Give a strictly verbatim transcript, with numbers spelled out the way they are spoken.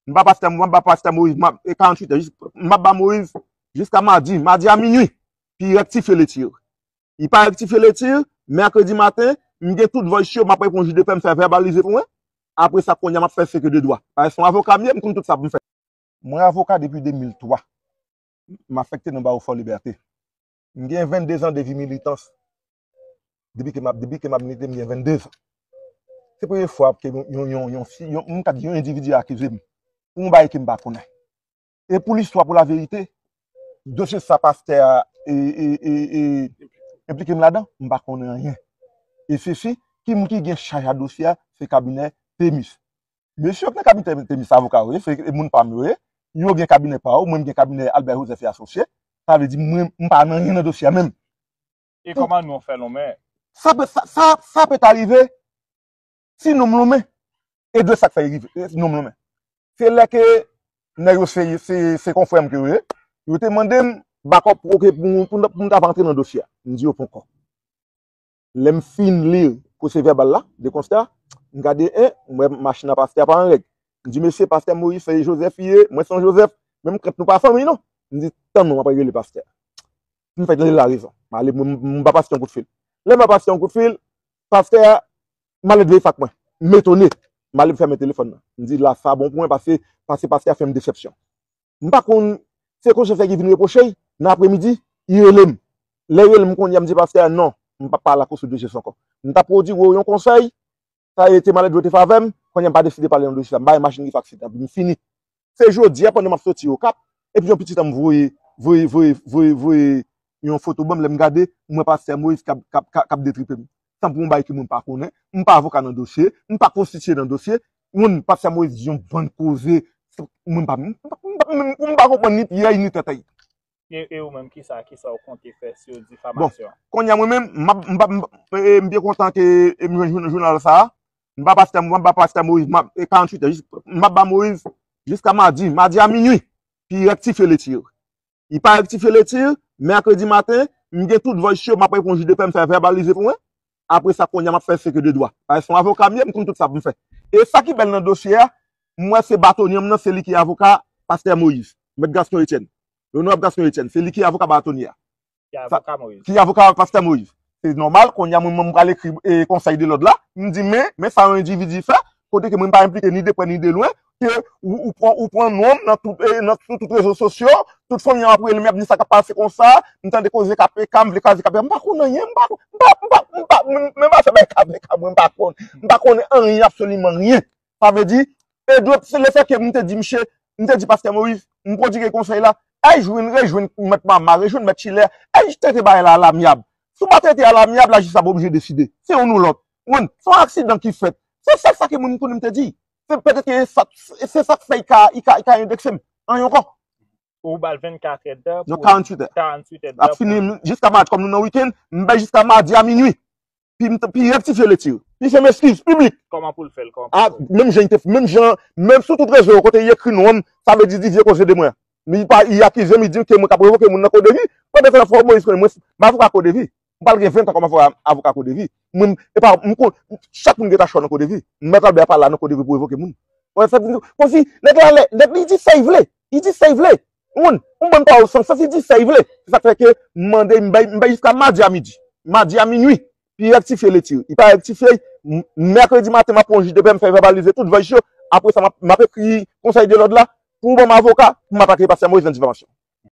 M pa pastè, m pa pastè Moïse, m ap, e karanntuit è, jis, m ap ba Moïse jiska madi, madi a minui, pou li rektifye letir. Li pa rektifye letir, mèkredi maten, m gen tout voice yo, m ap reponn jij de pè, m fè vèbalize pou mwen. Apre sa, kounye a, m ap fè seke de dwa. Paske se yon avoka m ye, m konn tout sa pou m fè. Mwen avoka depi de mil twa. M afekte nan bawo Fò Libète. M gen vennde zan de vi militans. Depi ke m ap, depi ke m ap milite, m gen vennde zan. Se premye fwa ke yon, yon, yon, yon fi, yon, m ka di yon endividi akize m pou yon bagay ke m pa konnen. E pou listwa, pou laverite, dosye sa pastè a e, e, e, e, enplike m ladan, m pa konnen anyen. E sesi, ki moun ki gen chaj a dosye a, se kabinè Temis. Mesye yo k nan kabinè Temis, avoka yo ye, se moun pa m yo ye. Yo gen kabinè pa yo, mwen m gen kabinè Albert Joseph et Associés. Sa vle di mwen, m pa nan anyen nan dosye a menm. E kòman nou fè lonmen? Sa pe, sa, sa, sa pe ta rive si non m lonmen. E de sa k fè rive, e non m lonmen. Se lè ke nèg yo se, se, se konfrè m ke yo ye, yo te mande m bakòp, oke, pou, pou, pou m ta pa antre nan dosye a. M di yo ponkò. Lè m fin li pwosè vèbal la, de konsta, m gade, en, m wè machin a pastè a pa an règ. M di, mesye, pastè Moïse, se Joseph li ye, mwen se yon Joseph, menm krent nou pa fanmi, non. M di, tann non, m ap rele pastè a. M fè li larezon. M ale, m, m ba pastè yon kout fil. Lè m ba pastè yon kout fil, pastè a, malèt veye fak mwen. M etone. M ale m fèmen telefòn nan. M di, la, sa bon pou mwen, paske, paske pastè a fè m desepsyon. M pa konn, se konsa fè ki vin repwoche l, nan apremidi, li rele m. Lè li rele m kounye a, m di pastè a, non, m p ap pale ak ou sou dosye sa ankò. M t ap pwodui w yon konsèy, sa rete malèt veye fak mwen, kounye a m pa deside pale nan dosye sa. M bay machin ki fè aksidan, m fini. Se jodi a, pandan m ap soti Okap, epi yon pitit an m voye, voye, voye, voye, voye yon foto ban m, lè m gade, m wè pastè Moïse k ap, k ap, k ap, k ap detripe m. Tankou yon bagay ke mwen pa konnen, m pa avoka nan dosye, m pa konstitye nan dosye, moun pastè Moïse di yon bann koze, mwen pa, m, m, m, m, m pa konprann ni pyèy ni tètèy. E, e ou menm, kisa, kisa ou konte fè sou difamasyon? Kounye a mwen menm, m ap, m p ap, m, e, m byen kontan ke, e, m jwenn joun-, jounal sa a. M pa pastè, m pa pastè Moïse, m ap, e, karanntuit è, jis, m ap ba Moïse jiska madi, madi a minui, pou li rektifye letir. Li pa rektifye letir, mèkredi maten, m gen tout voice yo, m ap reponn jij de pè, m fè vèbalize pou mwen. Apre sa, kounye a, m ap fè seke de dwa. Paske se yon avoka m ye, m konn tout sa pou m fè. E sa ki bèl nan dosye a, m wè se batonye m nan, se li ki avoka pastè Moïse, mèt Gaston Etienne. Onorab Gaston Etienne, se li ki avoka batonye a. Ki avoka Moïse. Ki avoka pastè Moïse. Se nòmal, kounye a mwen menm m pral ekri, e, konsèy de lòd la, m di, men, men sa yon endividi fè, kote ke mwen m pa enplike ni de prè ni de lwen, ke ou, ou pran, ou pran non m nan tout, e, nan, sou tout rezo sosyo, tout fanmi an ap rele m, y ap di sa k ap pase konsa, m tande koze K P K, m vle kraze K P K, m pa konn anyen, m pa, m pa, m pa, m pa, m, men m pa fè bay K P K, mwen m pa konn, m pa konnen anyen, absoliman anyen. Sa vle di, e dwèt, se lefètke m te di misye, m te di pastè Moïse, m pwodigi konsèy la, al jwenn, rejwenn mèt Mama, rejwenn mèt Chilè, al trete bagay la alamyab. Si w pa trete alamyab, lajistis ap oblije deside. Se youn ou lòt. Ou konprann? Se yon aksidan ki fèt. Se sèl sa ke mwen m konnen m te di. Se petèt ke sa, se sa k fè i ka, i ka, i ka endekse m. Anyen ankò. Ou ba l vennkat èdtan. Non, karanntuit è. Karanntuit èdtan. Ap fini jiska madi, kòm nou nan wikenn, m bay jiska madi a minui. Pou m, pou l rektifye letir. Pou l fè m eskiz piblik. Kòman pou l fè l? Kòman pou l fè l? Menm jan, menm jan, menm sou tout rezo yo, kote li ekri non m, sa vle di, di vye koze de mwen. Li pa, li akize m, li di m ke mwen k ap revoke moun nan Kodevi. Pandan se tan, fò Moïse konnen mwen, m avoka Kodevi. M pral gen ven tan kòm avoka, avoka Kodevi. Mwen, e pa, m konn, chak moun gen tachò nan Kodevi. M mèt Albert pa la nan Kodevi pou revoke moun. Wè, sa, kòmsi, nèg la, lè, nèg li di sa li vle. Li di sa li vle. Ou konprann? Yon bann pawòl san sans, li di sa li vle. Se sa k fè ke m mande, m bay, m bay jiska madi a midi. Madi a minui. Pou l rektifye letir. Li pa rektifye, m, mèkredi maten, m ap pran yon jij de pè, m fè vèbalize tout voice yo. Apre sa, m ap, m ap ekri konsèy de lòd la pou ban m avoka, pou m atake pastè Moïse nan difamasyon.